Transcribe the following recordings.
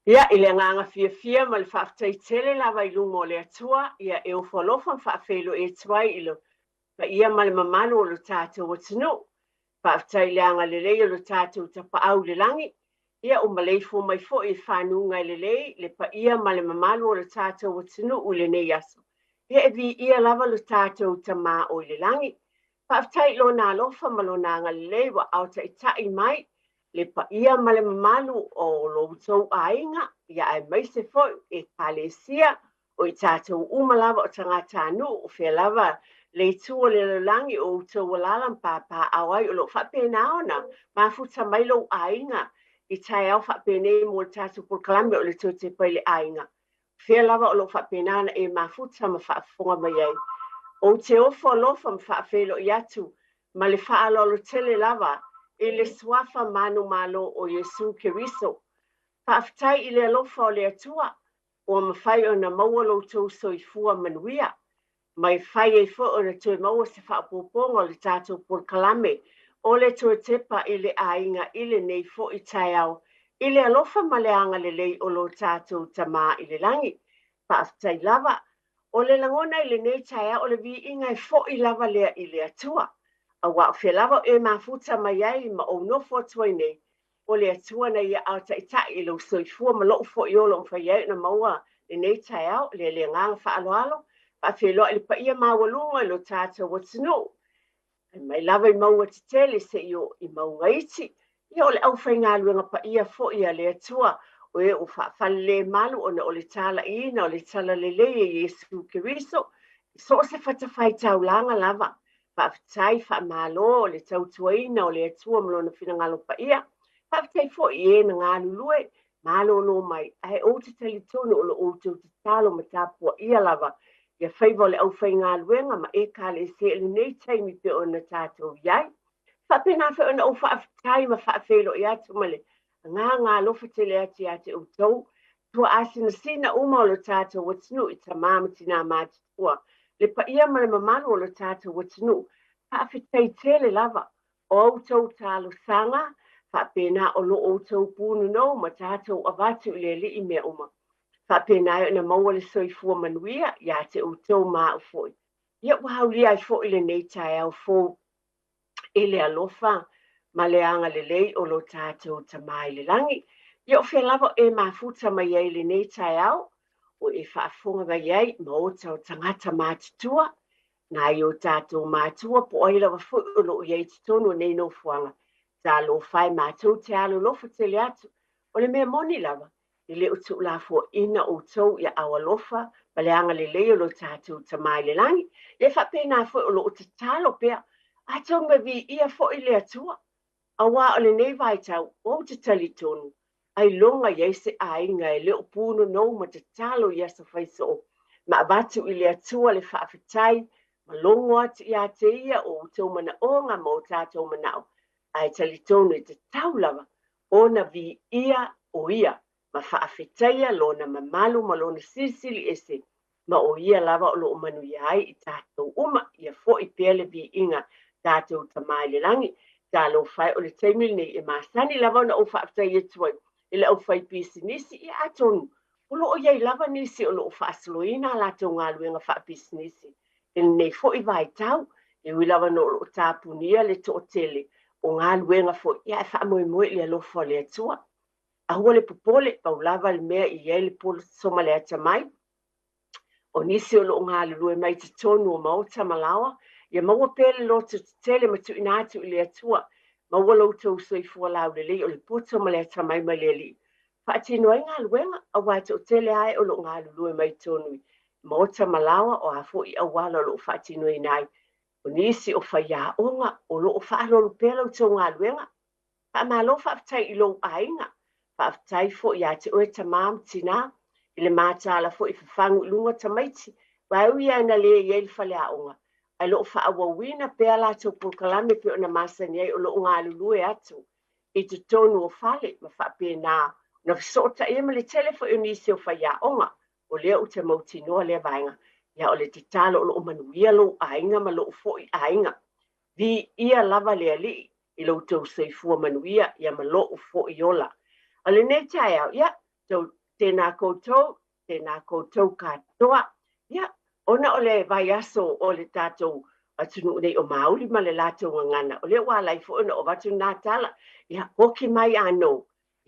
Ia, i le agaga fiafia ma le faafetai tele lava i luma o le Atua, ia e ofo alofa ma faafeiloai atu ai i le paia ma le mamalu o lo tatou atunuu. Faafetai i le agalelei o lo tatou Tapaau i le lagi, ia ua maleifua mai foi i fanuga lelei le paia ma le mamalu o lo tatou atunuu i lenei aso. Ia e viia lava lo tatou Tama o i le lagi. Faafetai i lona alofa ma lona agalelei ua aotaitai mai le paia ma le mamalu o lo outou aiga, ia aemaise foi Ekalesia, o i tatou uma lava o tagatanuu, o fea lava le itu o le lalolagi o outou alaala ma papaaao ai, o lo o faapena ona mafuta mai lou aiga i taeao faapenei mo le tatou polokalame o le Toe Tepa i le Aiga. O fea lava o lo o faapena ona e mafuta ma faafofoga mai ai. Ou te ofo alofa ma faafeiloai atu ma le faaaloalo tele lava i le suafa manumalo o Iesu Keriso. Faafetai i le alofa o le Atua ua mafai ona maua lo outou soifua manuia, ma e fai ai foi ona toe maua se faaopoopoga o le tatou polokalame o le Toe Tepa i le Aiga i lenei foi taeao, i le alofa ma le agalelei o lo tatou Tama i le lagi. Faafetai lava. O le lagona i lenei taeao o le viiga e fo'i lava lea i le Atua. Aua o fea lava o e mafuta mai ai ma ou nofo atu ai nei, o le Atua na ia ao taitai i lou soifua ma lou foi o lo o mafai ai ona maua lenei taeao, le le agaga faaaloalo, faafeiloai le paia maualuga i lo tatou atunuu. Fai mai lava i mauga tetele seia oo i mauga iti. Ia o le aufaigaluega paia foi a le Atua, o e ua faafalelemalu ona o le talaiina o le talalelei e Iesu Keriso, i so o se fatafaitaulaga lava. Faafetai, faamalo le tautuaina o le Atua ma lona finagalo paia. Faafetai foi i e na galulue, malolo mai, ae ou te talitonu o lo outou tatalo ma tapuaia lava ia faiva o le aufaigaluega ma Ekalesia i lenei taimi pei ona tatou i ai. Faapena foi ona ou faafetai ma faafeiloai atu ma le agaga alofa tele atu ia te outou, tuaasinasina uma o lo tatou atunuu i tamā ma tinā matutua, le paia ma le mamalu o lo tatou atunuu. Faafetai tele lava o a outou talosaga, faapena o lo outou punonou ma tatou avatu i le Alii mea uma. Faapena ai ona maua le soifua manuia ia te outou ma au foi. Ia ua aulia ai foi lenei taeao fou i le alofa ma le agalelei o lo tatou Tama i le lagi. Ia o fea lava o e mafuta mai ai i lenei taeao, o e faafofoga mai ai maota o tagata matutua, nai o tatou matua po o ai lava foi o lo o i ai i totonu o nei nofoaga. Talofa e, matou te alolofa tele atu. O le mea moni lava, e le o tuulafoaiina outou i aao alofa ma le agalelei o lo tatou Tama i le lagi. Ia e faapena foi o lo o tatalo pea, atonu e viia foi le Atua. Aua o lenei vaitau, ou te talitonu, ailoga i ai se aiga e le o punonou ma tatalo i aso faisoo, ma avatu i le Atua le faafetai, ma logo atu ia te ia o outou manaoga ma o tatou manao, ae talitonu e tatau lava ona viia o ia ma faafetaia lona mamalu ma lona silisili ese, ma o ia lava o lo o manuia ai i tatou uma. Ia foi pea le viiga tatou Tama i le lagi. Talofa e, o le taimi lenei e masani lava ona ou faafetai atu ai i le aufaipisinisi, ia atonu o lo o i ai lava nisi o lo o faasoloina a latou galuega faapisinisi i lenei foi vaitau, e ui lava ona o lo o tapunia le toatele o galuega foi, ia ae faamoemoe i le alofa o le Atua. Aua le popole, pau lava le mea i ai le poso ma le atamai, o nisi o lo o galulue mai i totonu o maota ma laoa, ia maua pea le loto tetele ma tuuina atu i le Atua, maua lo outou soifua laulelei o le poto ma le atamai mai le Alii. Faatino ai galuega, aua e toatele lava e o lo o galulue mai totonu i maota ma laoa, o a foi auala o lo o faatinoina ai. O nisi o faiaoga o lo o faaaloalo pea la outou galuega. Faamalo faafetai i lou aiga. Faafetai foi ia te oe tamā ma tinā, i le mataala foi fafagu i luga tamaiti, aua e ui lava ina le i ai le faleaoga, ae lo o faaauauina pea latou polokalame pei ona masani ai o lo o galulue atu i totonu o fale ma faapena ona fesootai ai ma le tele foi o nisi o faiaoga. O lea ou te mautinoa lea vaega. Ia o le tatalo o lo o manuia lou aiga ma lou foi aiga. Viia lava le Alii i lo outou soifua manuia, ia ma lou foi ola. O lenei taeao, ia, So, tēnā koutou, tēnā koutou katoa. Ia, ona o le vaiaso o le tātou atunuu nei o Māori ma le latou gagana, o lea ua ala ai foi ona oo atu lena tala, ia, hoki mai anō,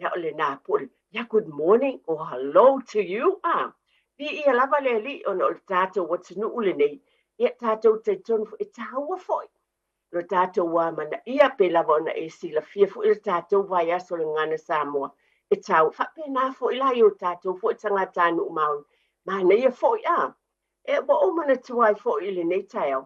ia, o lena po o le, ia, good morning or hello to you, a. Viia lava le Alii ona o le tātou atunuu lenei, ia, tātou talitonu foi, e tāua foi lo tātou amanaia, pei lava ona e silafia foi le tātou vaiaso o le Gagana Samoa, e tāua faapena foi la i o tātou foi tagatanuu Māori, manaia foi, a. E ua ou manatua ai foi i lenei taeao,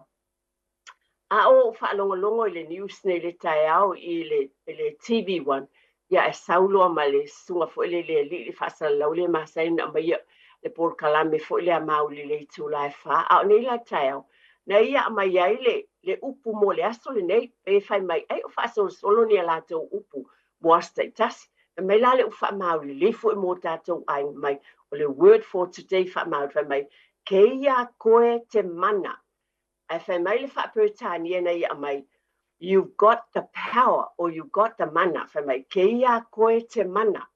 a o ou faalogologo i le news nei i le taeao i le, i le TV1, ia e sau loa ma le susuga foi le le alii le faasalalau lea e masani ona aumaia le polokalame foi lea a Mauli i le itula e 4. A o nei la taeao, na ia aumai ai le, le upu mo le aso lenei, pe fai mai ai o faasolosolo ni a latou upu mo aso taitasi. Fai mai la le upu faamaoli lelei foi mo tātou aiga mai, o le word for today faamaoli, fai mai, kei iā koe te mana. Ae fai mai le faa-Peretania na ia aumai, you've got the power or you've got the mana. Fai mai, kei iā koe te mana.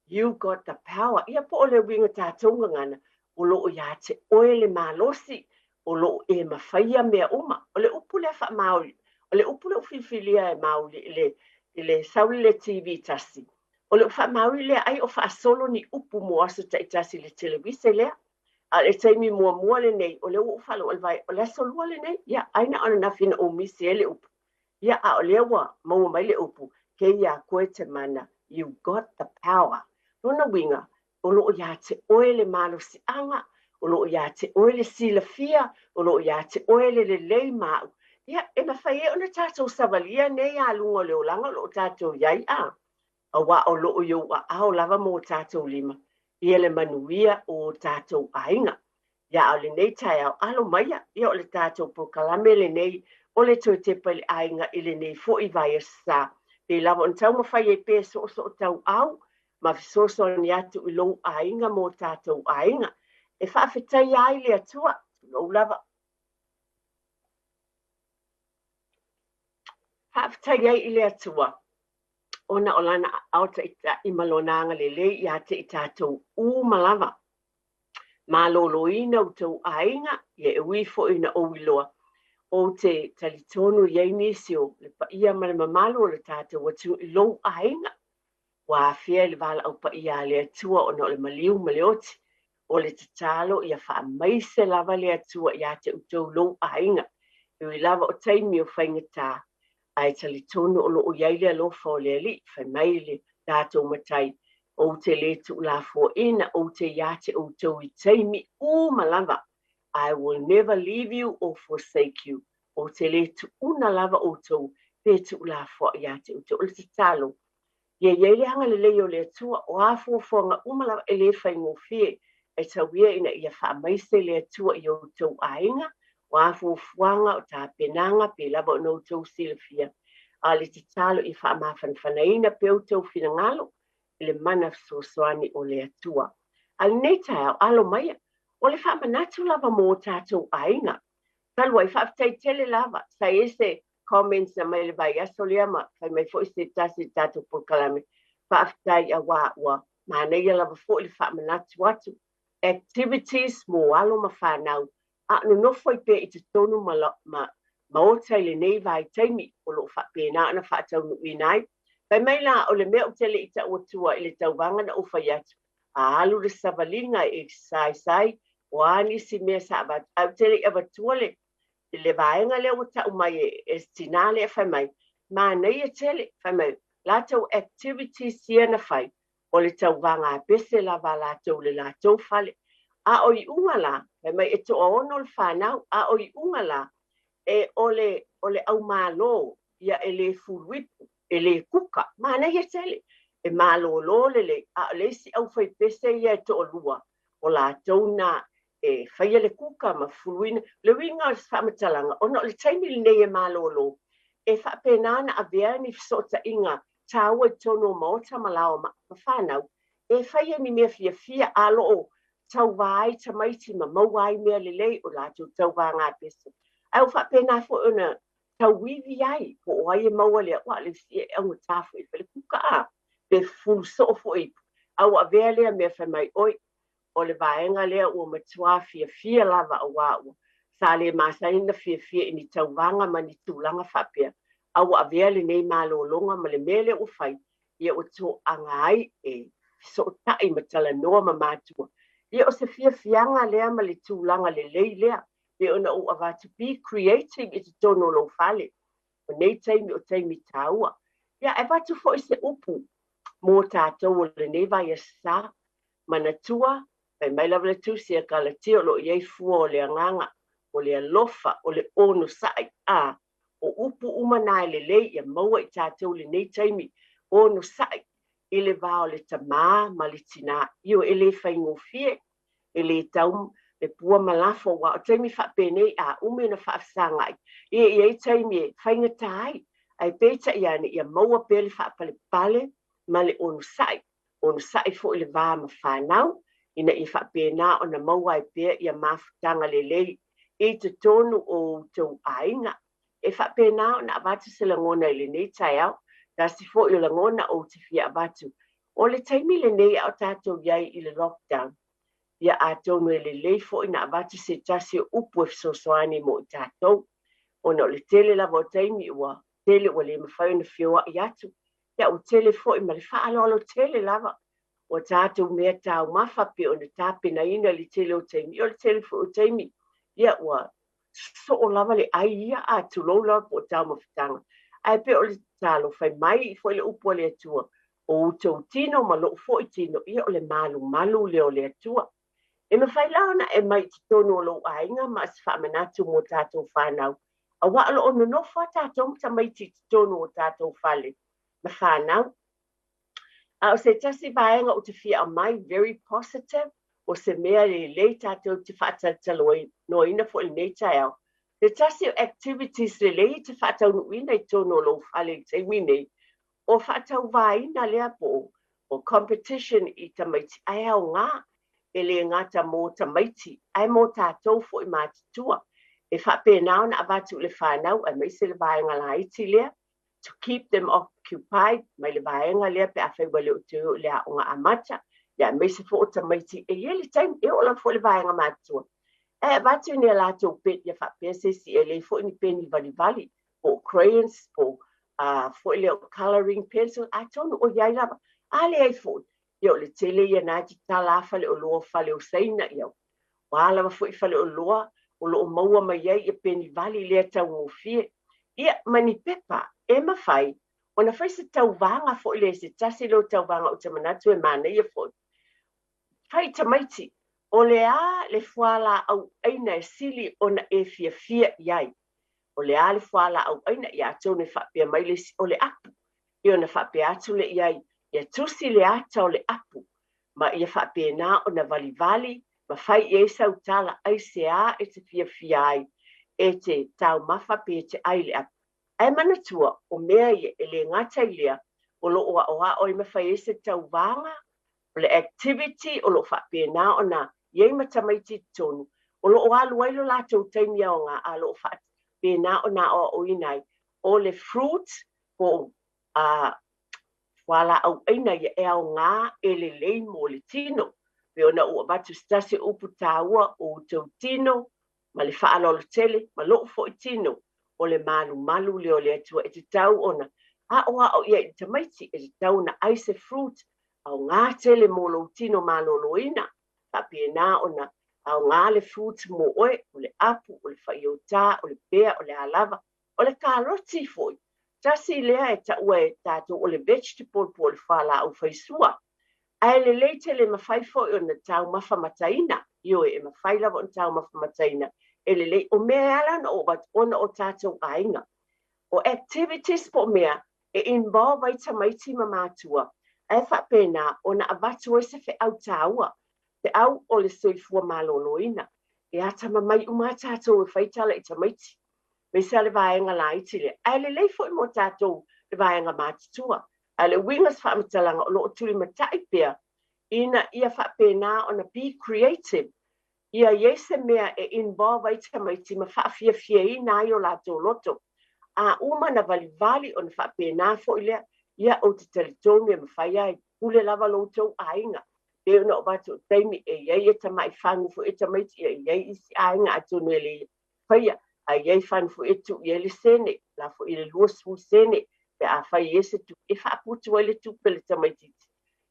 You got the power. Ia po o le uiga tātou gagana, o lo o iā te oe le malosi, o lo o e mafaia mea uma. O le upu lea faamaoli, o le upu lea ua filifilia e Mauli i le, i le sau i le TV tasi, o le upu faamaoli lea ai o faasolo ni upu mo aso taitasi i le televise lea. A o le taimi muamua lenei, o lea ua ou faalogo i le vai, o le aso lua lenei, ia, ai na o ananafi na ou misi ai le upu. Ia, a o lea ua maua mai le upu, kei iā koe te mana, you got the power. Lona uiga, o lo o iā te oe le malosiaga, o lo o iā te oe le silafia, o lo o iā te oe le lelei ma au. Ia, e mafai ai ona tātou savalia nei a luga o le olaga o lo o tātou i ai, a? Auā o lo o i ou aao lava ma o tātou lima, ia le manuia o o tātou aiga. Ia a o lenei taeao, alo maia, ia o le tātou polokalame lenei o le toe tepa i le aiga i lenei foi vaiaso sa. Pei lava ona taumafai ai pea e soosootauau ma fesoasoani atu i lou aiga ma o tātou aiga. E faafetaia ai le Atua, tulou lava. Faafetai ai i le Atua ona o lana aao taitai ma lona agalelei iā te i tātou uma lava. Maloloina outou aiga, ia e ui foi ina ou iloa, ou te talitonu i ai nisi o le paia ma le mamalu o le tātou atunuu i lou aiga. Ua afea i le valaau paia a le Atua ona o le maliu ma le oti. O le tatalo ia faamaise lava le Atua iā te outou lou aiga. E ui lava o taimi o faigata, ae talitonu o lo o i ai le alofa o le Alii, fai mai le tātou Matai, Ou te lē tuulafoaina, ou te iā te outou i taimi uma lava, I will never leave you or forsake you, ou te lē tuuna lava outou pe tuulafoa iā te outou. O le tatalo, ia i ai le agalelei o le Atua, o a fuafuaga uma lava e lē faigofie, e tau ia ina ia faamaise le Atua i outou aiga, o a fuafuaga, o tapenaga, pei lava ona outou silafia. A o le tatalo ia faamafanafanaina pea outou finagalo i le mana fesoasoani o le Atua. A lenei taeao, alo maia, o le faamanatu lava mo o tātou aiga. Talu ai, faafetai tele lava, sa i ai se comments na mai le vaiaso lea ma fai mai foi se tasi i le tātou polokalame. Faafetai auā ua manaia lava foi le faamanatu atu activities mo alo ma fanau a o nonofo ai pea i totonu ma, ma maota i lenei vaitaimi o lo o faapena ona faataunuuina ai. Fai mai la, o le mea ou te le i tau atua i le tauvaga na ou fai atu, a alu le savaliga e exercise ai, o a nisi mea sa avatu, ae ou te le i avatua le, le vaega lea ua tau mai e, e se tinā lea fai mai, manaia tele, fai mai, latou activities ia na fai, o le tauvaga apese lava a latou i le latou fale. A o iuga la, fai mai e toaono le fanau, a o iuga la, e o le, o le aumalo, ia e lē fuluipu, e lē kuka, manaia tele, e malōlō lelei, a o le isi aufaipese ia e toalua, o latou na e faia le kuka ma fuluina. Le uiga o se faamatalaga, ona o le taimi lenei e malōlō, e faapena ona avea ni fesootaiga tāua i totonu o maota ma laoa ma whānau, e faia ni mea fiafia a lo o tauvā ai tamaiti ma maua ai mea lelei o latou tauvā gapese. Ae ua faapena foi ona tauivi ai, po o ai e maua lea, ua le isi e augatā foi i falekuka a, pe fufulu soo foi ipu. A ua avea lea mea fai mai, Oi, o le vaega lea ua matuā fiafia lava auā ua sa le masani ona fiafia i ni tauvaga ma ni tulaga faapea, a ua avea lenei malologa ma le mea lea ua fai, ia ua toaga ai e fesootai ma talanoa ma matua. Ia o se fiafiaga lea ma le tulaga lelei lea, pei ona ou avatu, be creative i totonu o lou fale. O nei taimi o taimi taua. Ia, e avatu foi se upu mo tatou o lenei vaiaso sa, manatua, fai mai lava le Tusi a Galatia o lo o i ai fua o le agaga, o le alofa, o le onosai, a o upu uma na e lelei ia maua i tatou lenei taimi, onosai i le va o le tamā ma le tinā. Ioe, e le faigofie, e le tau le pua ma lafo, aua o taimi faapenei a umi ona faafesagai, ia e i ai taimi e faigata ai, ae peitai ane ia maua pea le faapalepale ma le onosai, onosai foi i le va ma fanau, ina ia faapena ona maua ai pea ia mafutaga lelei i totonu o outou aiga. E faapena ona avatu se lagona i lenei taeao, tasi foi o lagona ou te fia avatu. O le taimi lenei a o tatou i ai i le lockdown, ia atonu e lelei foi na avatu se tasi o upu e fesoasoani mo i tatou, ona o le tele lava o taimi ua tele ua le mafai ona feoai atu, ia ua tele foi ma le faaaloalo tele lava o tatou mea taumafa pei ona tapenaina i le tele o taimi. O le tele foi o taimi, ia ua soo lava le ai ia, a tulou lava po o taumafataga. Ae pei o le tatalo, fai mai foi le upu a le Atua, o outou tino ma lou foi tino, ia o le malumalu lea o le Atua. E mafai la ona e mai i totonu o lou aiga ma se faamanatu mo tatou fanau, auā o lo o nonofo a tatou ma tamaiti i totonu o tatou fale ma fanau. A o se tasi vaega ou te fia aumai, very positive, o se mea lelei tatou te faatalataloaina foi i lenei taeao, se tasi o activities lelei e te faataunuuina i totonu o lou fale i le taimi nei, o faatauvaina lea po o competition i tamaiti, ae aoga e le gata mo tamaiti ae mo tatou foi matutua. E faapena ona avatu i le fanau aemaise le vaega laiti lea, to keep them occupied mai le vaega lea pe afai ua le o toe oo i le aoga amata, ia aemaise foi o tamaiti e i ai le taimi e oo lava foi i le vaega matutua. Ae avatu ni a latou peni, ia faapea se isi e leai foi ni peni valivali po o crayons po o foi lea o colouring pencil, atonu o i ai lava. A leai foi, ia o le tele ia na e tatala faleoloa, fale o Saina, ia o a lava foi faleoloa o lo o maua mai ai ia peni vali lea taugofie. Ia, ma ni pepa e mafai ona fai se tauvaga foi lea, se tasi lea o tauvaga ou te manatu e manaia foi. Fai tamaiti, o le a le fualaau aina e sili ona e fiafia i ai? O le a le fualaau aina? Ia atonu e faapea mai le isi, o le apu. Ia ona faapea atu lea i ai, ia tusi le ata o le apu, ma ia faapena ona valivali ma fai i ai sau tala aisea e te fiafia ai e te taumafa pe e te ai le apu. Ae manatua, o mea ia e le gata i lea, o lo o aoao ai ma fai ai se tauvaga, o le activity o lo o faapena ona i ai ma tamaiti i totonu, o lo o alu ai lo latou taimi aoga, a o lo o faapena ona aoaoina ai o le fruit po o a fualaau aina ia e aoga e lelei mo le tino. Pei ona ou avatu se tasi o upu taua, o outou tino ma le faaaloalo tele ma lou foi tino, o le malumalu lea o le Atua e tatau ona aoao i ai i le tamaiti, e tatau ona ai se fruit aoga tele mo lou tino maloloina, faapena ona aoga le fruit mo oe, o le apu, o le faiotā, o le pea, o le a lava, o le karoti foi. Tasi lea e taua e tatou o le vegetable po o le fualaau faisua. Ae lelei tele, mafai foi ona taumafa mataina. Ioe, e mafai lava ona taumafa mataina. E lelei, o mea e ala ona oo atu ona o tatou aiga. O activities po o mea e involve ai tamaiti ma matua, ae faapena ona avatu ai se feau taua, feau o le soifua maloloina. E atamamai uma a tatou e fai tala i tamaiti, aemaise lava le vaega laiti lea, ae lelei foi mo tatou le vaega matutua. A o le uiga o se faamatalaga o lo o tulimatai pea ina ia faapena ona be creative, ia i ai se mea e involve ai tamaiti ma faafiafiaina ai o latou loto. A uma na valivali ona faapena foi lea, ia ou te talitonu e mafai ai Pule lava lo outou aiga. Pei ona ou avatu o le taimi e i ai e tamai fagu foi e tamaiti, ia e i ai isi aiga atonu e le faia, ae i ai fagu foi e tuu i ai le sene, la foi le 20 sene, pe a fai i ai se tupe, e faaputu ai le tupe a le tamaitiiti.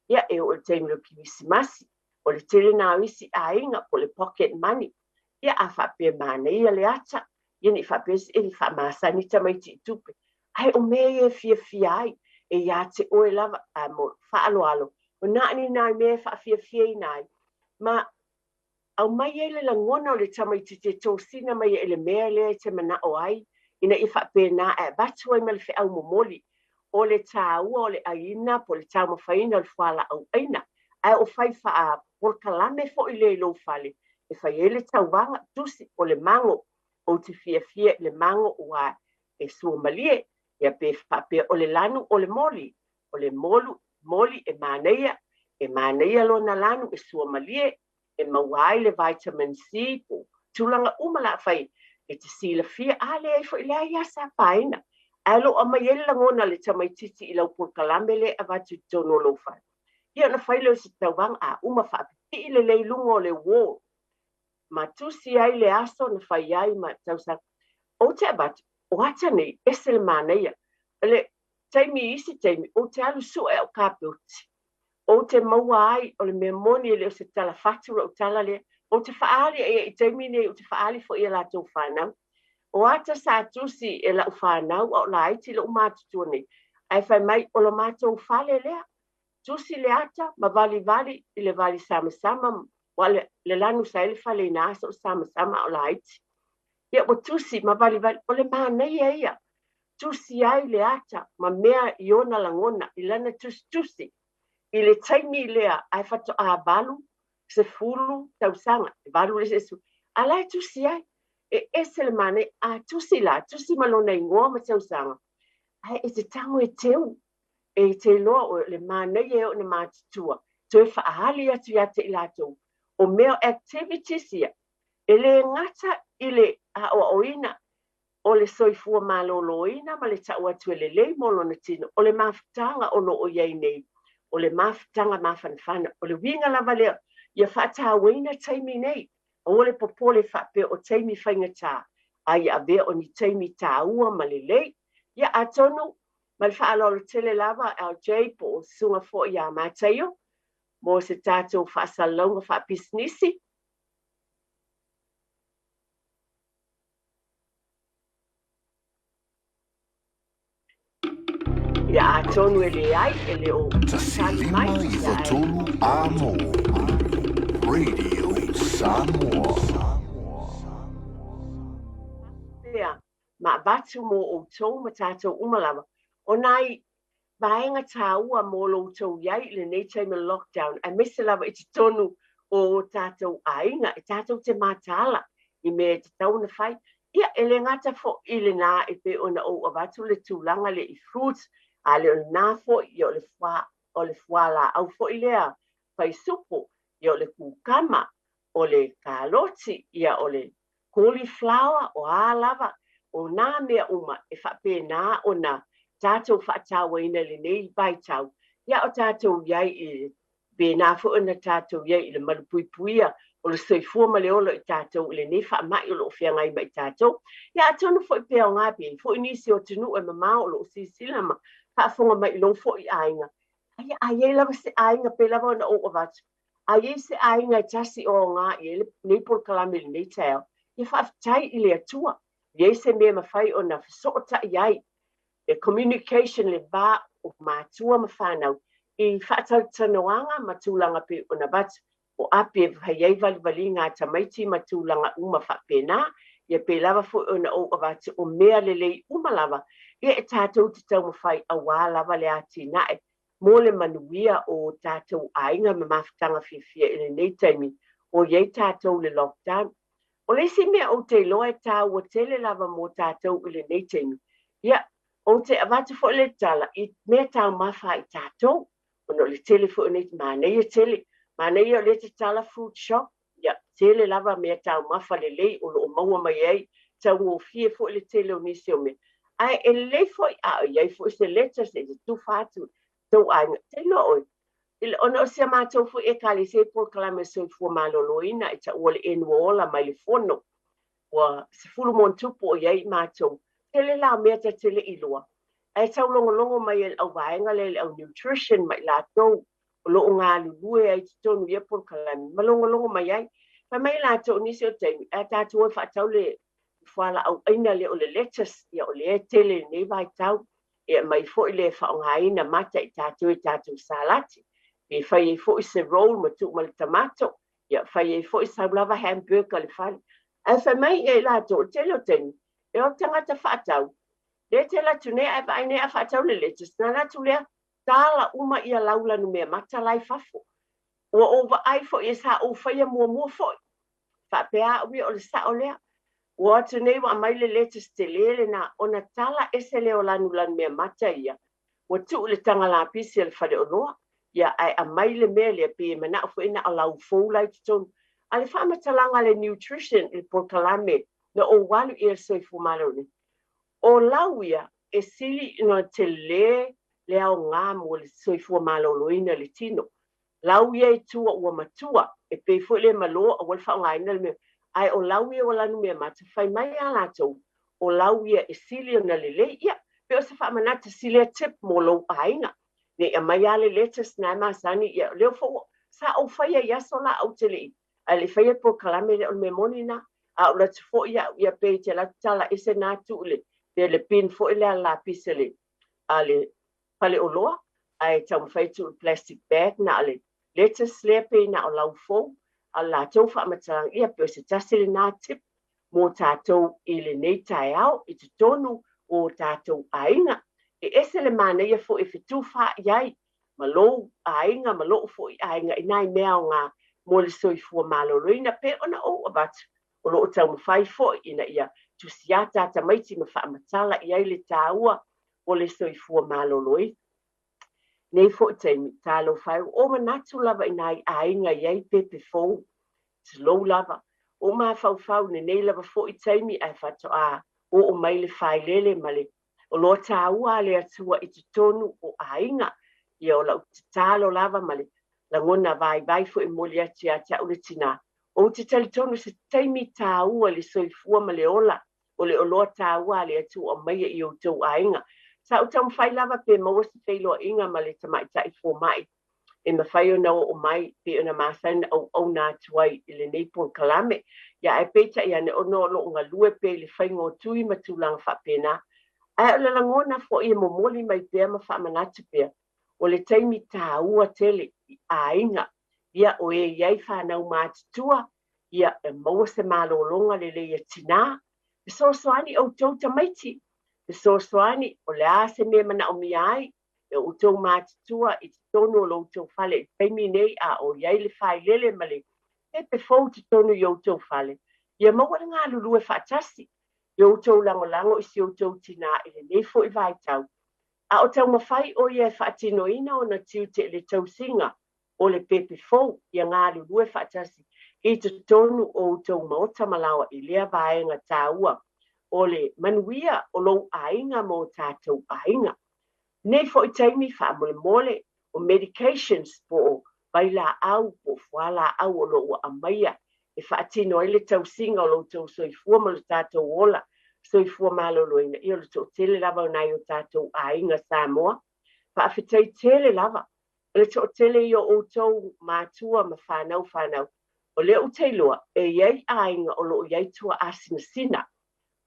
Ia, e oo i le taimi o le Kerisimasi, o le tele na o isi aiga po o le pocket money. Ia, a faapea e manaia le ata, ia ne i faapea e faamasani tamaiti i tupe, ae o mea ia e fiafia ai, e ia te oe lava, a mo faaaloalo, o na o ni nai mea e faafiafiaina ai, ma aumai ai le lagona o le tamaitiiti e tosina mai ai i le mea lea e te manao ai, ina ia faapena ae avatu ai ma le feau momoli o le taua o le ʻaiina po o le taumafaina o le fualaau ʻaina, ae o fai faapolokalame foi lea i lou fale e fai ai le tauvaga tusi o le mago. Ou te fiafia i le mago ua e suamalie, ia pe faapea o le lanu o le moli, o le molu, moli e manaia, e manaia lona lanu e suamalie, e maua ai le vitamin C po o tulaga uma la fai e te silafia, a leai foi le aia sa paina. Ae lo o aumai ai le lagona o le tamaitiiti i lau polokalame lea e avatu i totonu o lou fale. Ia ona fai lea o se tauvaga, a uma faapipii lelei i luga o le wall, ma tusi ai le aso na fai ai ma tausaga. Ou te avatu, o ata nei, ese le manaia. O le taimi i isi taimi, ou te alu sue au kapeuti. Ou te maua ai, o le mea moni e le o se tala fatu lau tala lea, ou te faaali ai i taimi nei, ou te faaali foi i a latou fanau. O ata sa tusi e lau fanau, a o laiti lou matutua nei, ae fai mai, o lo matou fale lea, tusi le ata ma valivali i le vali samasama, ua le lanu sa i le fale i na aso o samasama a o laiti. Ia ua tusi ma valivali, o le manaia ia, tusi ai le ata ma mea i ona lagona, i lana tusitusi, i le taimi lea ae faatoa 8, 10 tausaga, e 8 le 10, a la e tusi ai, e ese le manaia, a tusi la, tusi ma lona igoa ma tausaga, ae e te tago e teu, e te iloa o le manaia e oo ina matutua, toe faaali atu ia te i latou, o mea o activities ia, e le gata i le aoaoina o le soifua maloloina ma le tau atu e lelei mo lona tino, o le mafutaga o lo o i ai nei, o le mafutaga mafanafana. O le uiga lava lea, ia faatauaina taimi nei, aua le popole faapea o taimi faigata, a ia avea o ni taimi taua ma lelei. Ia atonu, ma le faaaloalo tele lava LJ po o Susuga foi ia Mataio mo se tatou faasalalauga faapisinisi. Ia atonu e leai, e le o tali mai. 1 5 9 3 Amo Radio Samoa. Pea ma avatu mo outou ma tatou uma lava o nai vaega tāua mo lo outou i ai i lenei taimi o le lockdown, aemaise lava i totonu o o tatou aiga, e tatou te mataala i mea e tatau ona fai. Ia, e le gata foi i lena e pei ona ou avatu le tulaga lea i fruits, a le o lena foi, ia o le fua, o le fualaau foi lea fai supo, ia o le kukama, o le kaloti, ia o le cauliflower, o a lava, o nā mea uma e faapena ona tatou faatauaina i lenei vaitau, ia o tatou i ai i pēnā foi ona tatou i ai i le malupuipuia o le soifua ma le ola o i tatou i lenei faamai o lo o feagai ma i tatou. Ia atonu foi pe aoga pe i ai foi nisi o atunuu e mamao o lo o silasila ma faafofoga mai i lou foi aiga, ae a i ai lava se aiga pei lava ona ou avatu, a i ai se aiga e tasi o aoga i ai lenei polokalame i lenei taeao, ia faafetai i le Atua. I ai se mea e mafai ona fesootai ai, le communication, le va o matua ma fanau i faatalatalanoaga ma tulaga pei ona avatu, o api e fai ai valivaliga a tamaiti ma tulaga uma faapena, ia pei lava foi ona ou avatu o mea lelei uma lava, ia e tatou te taumafai auā lava le atinae mo le manuia o tatou aiga ma mafutaga fiafia i lenei taimi o i ai tatou i le lockdown. O le isi mea ou te iloa e taua tele lava mo tatou i lenei taimi, ia, ou te avatu foi le tala i mea taumafa a i tatou, ona o le tele foi o nei, manaia tele, manaia o lea te tala fruit shop, ia, tele lava mea taumafa lelei o lo o maua mai ai, taugofie foi le tele o nisi o mea. Ae e lelei foi a o i ai foi se lettuce e te tufa atu i tou aiga, te iloa ʻoe, Ona o si a matou foi Ekalesia i polokalame soifua maloloina e taua le Enu Ola mai le Fono, ua 10+ o i ai matou. Tele la o mea ta te le i iloa, ae taulogologo mai e le auvaega lea le au nutrition ma i latou o lo o galulue ai i totonu i ia polokalame ma logologo mai ai. Fai mai latou nisi o taimi, ae tatou o e faatau le fualaau aina lea o le lettuce, ia o lea e tele i lenei vaitau, e aumai foi le faaaogaina mata i tatou i tatou salati, pe fai ai foi se roll ma tuu ma le tamato, ia fai ai foi sau lava hamburger le fale. Ae fai mai ia i latou, o le tele o taimi, e o tagata faatau, le tele atu nei ae vaai nei a faatau le lettuce, na alu atu lea, tala uma ia lau lanumeamata la i fafo. Ua ou vaai foi e sa ou faia muamua foi. Faapea au ia o le sao lea. Ua o atu nei ua aumai le lettuce tele lena, ona tala ese lea o lanumeamata ia. Ua tuu i le taga lapisi a le faleoloa. Ia ae aumai le mea lea pe manao foi na o lau fou la i totonu. A le faamatalaga a le nutrition i le polokalame na ou alu i le soifua maloloina. O lau ia e sili ona tele le aoga mo le soifua maloloina i le tino. Lau ia i tua ua matua, e pei foi le malo aua le faaaogaina le mea. Ae o lau ia ua lanumeamata, fai mai a latou, o lau ia e sili ona lelei. Ia, pe o se faamanatu si lea tip mo lou aiga. Nei aumai lava le lettuce na e masani, ia lea foi sa ou faia i aso la au te le i. Ae le faia le polokalame lea o le mea moni na. A o latu foi au ia pe te latu tala ese na tuu le, pe le bin foi lea lapisi le, a le faleoloa, ae taumafai tuu i plastic bag na o le lettuce lea pe na o lau fou, a o latou faamatalaga, ia pe o se tasi lena tip mo tatou i lenei taeao i totonu o tatou aiga. E ese le manaia foi e fetufaai ai ma lou aiga ma lou foi aiga i nai mea aoga mo le soifua maloloina pe ona ou avatu o lo o taumafai foi ina ia tusiata tamaiti ma faamatala i ai le taua o le soifua maloloina. Nei foi taimi, talofa e, o manatu lava i nai aiga i ai pepe fou, tulou lava. O mafaufau lenei lava foi taimi ae faatoa oo mai le failele ma le o loa taua a le Atua i totonu o aiga. Ia o lau tatalo lava ma le lagona vaivai foi momoli atu ia te au le tina. Ou te talitonu se taimi taua le soifua ma le ola o le oloa taua a le Atua o aumaia i outou aiga. Sa ou taumafai lava pe maua se feiloaiga ma le tamaitai fomai e mafai ona oo mai pe ona masani na auauna atu ai i lenei polokalame. Ia ae peitai ane ona o loo galue pe i le faiga o tui ma tulaga faapena. Ae o le lagona foi e momoli mai pea ma faamanatu pea, o le taimi taua tele i aiga. Ia o e i ai whanau matutua, ia e maua se malologa lelei e tina. Fesoasoani outou tamaiti, fesoasoani o le a se mea manaomia ai e outou matutua i totonu o lo outou fale i taimi nei a o i ai le failele ma le pepe fou totonu i outou fale. Ia maua le galulue faatasi i outou lagolago i si outou tina i lenei foi vaitau. A o taumafai o ia e faatinoina ona tiute i le tausiga o le pepe fou, ia galulue faatasi i totonu o outou maota ma laoa i lea vaega taua o le manuia o lou aiga ma o tatou aiga. Nei foi taimi faamolemole o medications po o vailaau po o fualaau o lo o ua aumaia e faatino ai le tausiga o lo outou soifua ma lo tatou ola soifua maloloina. Ia o le toatele lava o nai o tatou aiga Samoa. Faafetai tele lava. O le toatele ia o outou matua ma whanau whanau. O lea ou te iloa, e i ai aiga o lo o i ai tuaasinasina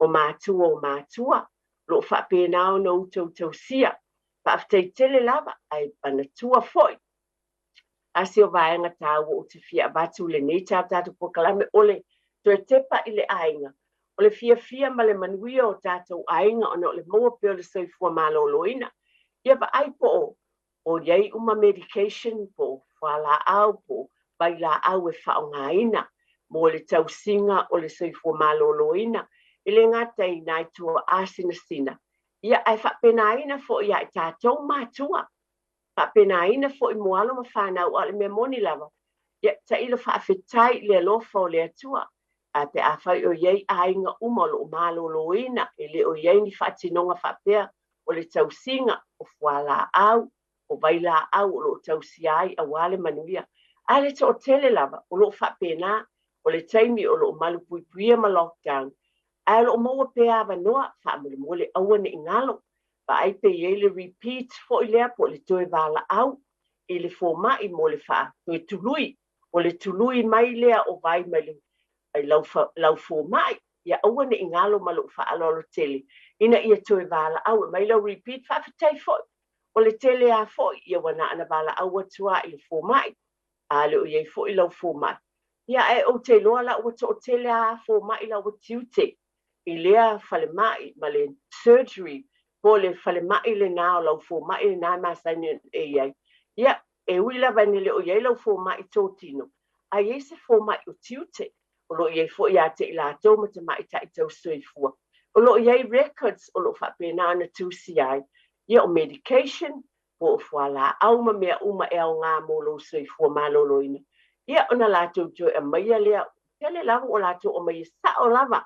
o matua o matua, lo o faapena ona outou tausia. Faafetai tele lava, ae manatua foi. A se o vaega taua ou te fia avatu lenei tatou polokalame o le toe tepa i le aiga. O le fiafia ma le manuia o tatou aiga ona o le maua pea o le soifua maloloina. Ia vaai po o i ai uma medication po o fualaau po o vailaau e faaaogaina mo le tausiga o le soifua maloloina. E le gata i nai tuaasinasina. Ia ae faapenaina foi ia i tatou matua. Faapenaina foi mo alo ma whanau a o le mea moni lava. Ia tailo faafetai i le alofa o le Atua. A pe afai o i ai aiga uma o lo o maloloina e le o i ai ni faatinoga faapea o le tausiga o fualaau o vailaau o lo o tausia ai auā le manuia. A le toatele lava o lo o faapena, o le taimi o lo o malupuipuia ma lockdown, ae o lo o maua pea avanoa, faamolemole aua ne i galo, vaai pe i ai le repeat foi lea po o le toe valaau i le fomai mo le toe tului, o le tului mai lea o vai mai le lau, lau fomai. Ia aua ne i galo ma lou faaaloalo tele ina ia toe valaau e mai lau repeat. Faafetai foi, o le tele a foi ia ua na ona valaau atu lava i le fomai, a le o i ai foi lau fomai. Ia ae ou te iloa la ua toatele a fomai la ua tiute i lea falemai ma le surgery po o le falemai lena o lau fomai lena e masani e i ai. Ia, e ui lava ina le o i ai lau fomai totino, a i ai se fomai o tiute, o lo o i ai foi ia te i latou ma tamaitai tausisoifua. O lo o i ai records o lo o faapena ona tusia ai, ia o medication, po o fualaau ma mea uma e aoga mo lou soifua maloloina. Ia ona latou toe aumaia lea, tele lava ua latou aumaia sao lava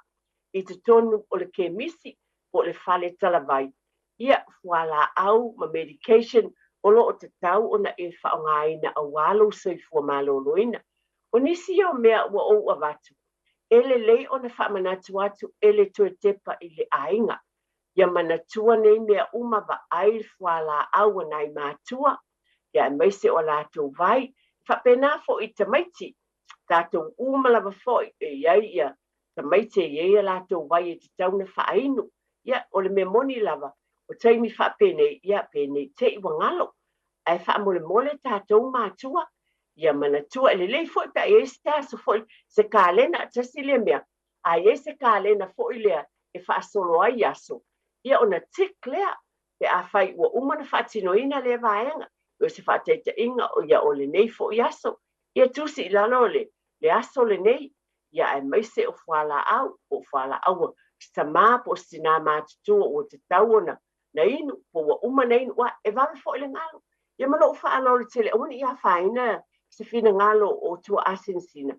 i totonu o le kemisi po o le fale talavai, ia fualaau ma medication o lo o tatau ona e faaaogaina auā lou soifua maloloina. O nisi ia o mea ua ou avatu, e lelei ona faamanatu atu e le toe tepa i le aiga. Ia manatua nei mea uma, vaai le fualaau a nai matua, ia aemaise o a latou vai. E faapena foi i tamaiti, tatou uma lava foi e i ai ia tamaiti e i ai a latou vai e tatau ona faainu. Ia, o le mea moni lava, o taimi faapenei, ia pe ne i te i ua galo, ae faamolemole tatou matua, ia manatua. E lelei foi pe a i ai se aso foi, se kalena, tasi lea mea, a i ai se kalena foi lea e faasolo ai aso, ia ona tick lea pe afai ua uma ona faatinoina lea vaega. O se faataitaiga, ia o lenei foi aso, ia tusi i lalo o le aso lenei, ia aemaise o fualaau, po o fualaau a se tama po o se tinā matutua ua tatau ona na inu, po ua uma na inu, aua e vave foi le galo. Ia ma lou faaaloalo tele, aua ne i afaina se finagalo o tuaasinasina,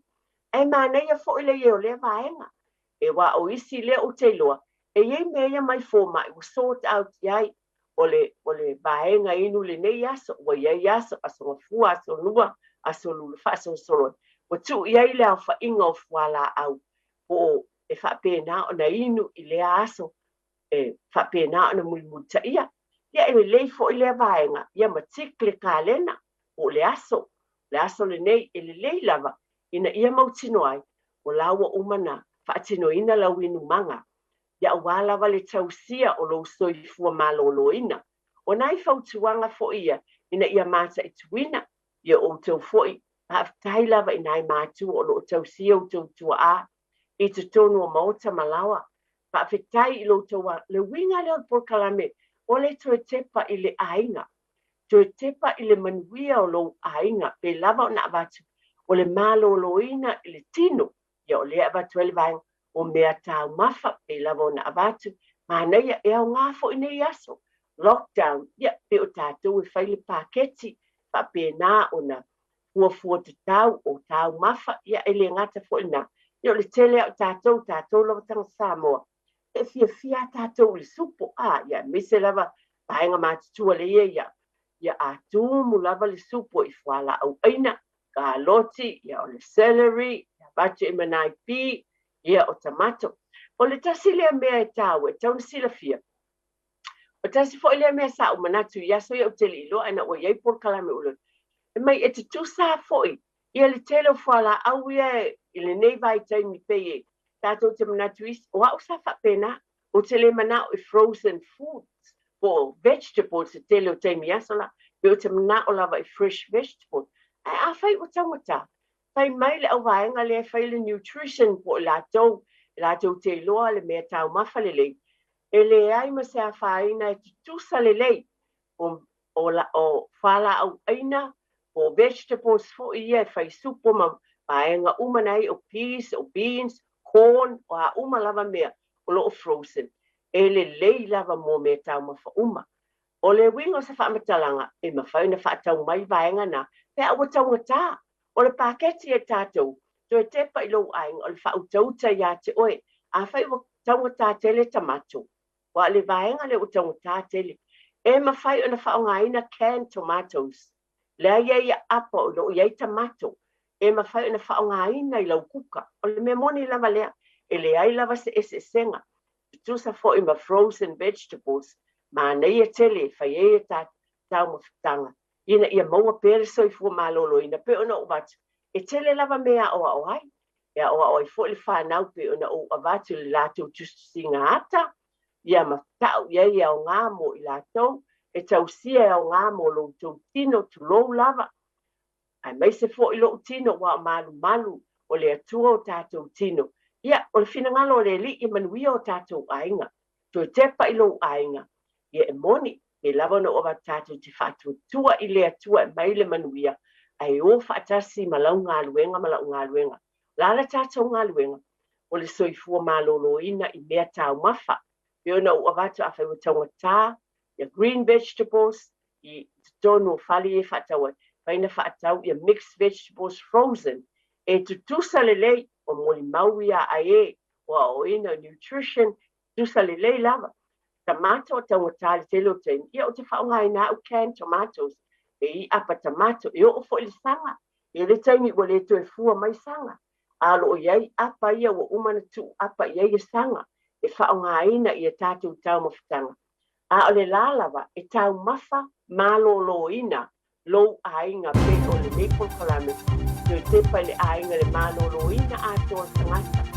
ae manaia foi le i ai o lea vaega. E aua o isi lea ou te iloa, e i ai mea ia mai fomai ua sort out i ai, o le, o le vaega inu lenei aso, ua i ai aso, aso gafua, aso lua, aso lula faasolosolo ai. Ua tuu i ai le aofaiga o fualaau po o e faapena ona inu i lea aso, e faapena ona mulimulitaia. Ia e lelei foi lea vaega, ia ma tick le kalena po o le aso, le aso lenei, e lelei lava ina ia mautinoa ai o la ua uma na faatinoina lau inumaga, ia aua lava le tausia o lou soifua maloloina. O nai fautuaga foi ia ina ia mataituina ia outou foi. Faafetai lava i nai matua o lo o tausia outou tuaa i totonu o maota ma laoa. Faafetai i lo outou le uiga lea o le polokalame o le toe tepa i le aiga, toe tepa i le manuia o lou aiga, pe lava ona avatu o le maloloina i le tino, ia o lea e avatu ai le vaega o mea taumafa, pe lava ona avatu, manaia e aoga foi nei aso lockdown, ia pe o tatou e fai le paketi faapena ona fuafua tatau o taumafa, ia e le gata foi lena, ia o le tele lava o tatou, tatou lava tagata Samoa, e fiafia a tatou i le supo, a ia aemaise lava vaega matutua lea ia, ia a tumu lava le supo i fualaau aina, kaloti, ia o le celery, ia avatu i ma nai pi, ia o tamato. O le tasi lea mea e taua, e tatau ona silafia, o tasi foi lea mea sa ou manatu i aso ia ou te le i iloa ina ua i ai polokalame ua e mai e tutusa foi ia le tele o fualaau ia i lenei vaitaimi pei e tatou te manatu isi, o au sa faapena, ou te le manao i frozen foods po o vegetables i tele o taimi aso la, pe ou te manao lava i fresh vegetables. Ae afai ua taugata, fai mai le auvaega lea e fai le nutrition po o i latou, e latou te iloa le mea taumafa lelei, e leai ma se afaina e tutusa lelei o, o, la, o fualaau aina po o vegetables foi ia e fai supo ma vaega uma nei, o peas, o beans, corn, o a uma lava mea o lo o frozen, e lelei lava mo mea taumafa uma. O le uiga o se faamatalaga, e mafai ona faatau mai vaega na pe a ua taugata. O le paketi e tatou, toe tepa i lou aiga, o le faautauta ia te oe. Afai ua taugata tele tamato, aua o le vaega lea ua taugata tele, E mafai ona faaaogaina canned tomatoes, lea e i ai apa o lo o i ai tamato, e mafai ona faaaogaina i lau kuka. O le mea moni lava lea, e leai lava se eseesega, tutusa foi ma frozen vegetables, manaia tele e fai ai le taumafataga ina ia maua pea le soifua maloloina. Pei ona ou avatu, e tele lava mea e aoao ai, e aoao ai foi le fanau pei ona ou avatu i le latou tusitusiga ata, ia ma tau i ai e aoga mo i latou, e tausia e aoga mo lo outou tino, tulou lava, aemaise foi lou tino ua o malumalu o le Atua o tatou tino. Ia, o le finagalo o le Alii e manuia o tatou aiga. Toe tepa i lou aiga, ia e moni, e lava ona ou avatu tatou te faatuatua i le Atua e mai le manuia, ae o faatasi ma lau galuega ma lau galuega. O le a le tatou galuega? O le soifua maloloina i mea taumafa. Pei ona ou avatu afai ua taugata ia green vegetables i totonu o fale ia e faatau ai, fai na faatau ia mixed vegetables frozen e tutusa lelei o molimau ia a e o aoaoina nutrition, tutusa lelei lava. Tamato o taugata le tele o taimi, ia ou te faaaogaina au canned tomatoes e i apa tamato, e oo foi le saga. E le taimi ua le toe fua mai saga, a o lo o i ai apa ia ua uma ona tuu apa i ai le saga e faaaogaina i a tatou taumafataga. A o le la lava e taumafa maloloina lou aiga pei o lenei polokalame toe tepa i le aiga le maloloina atoa o le tagata.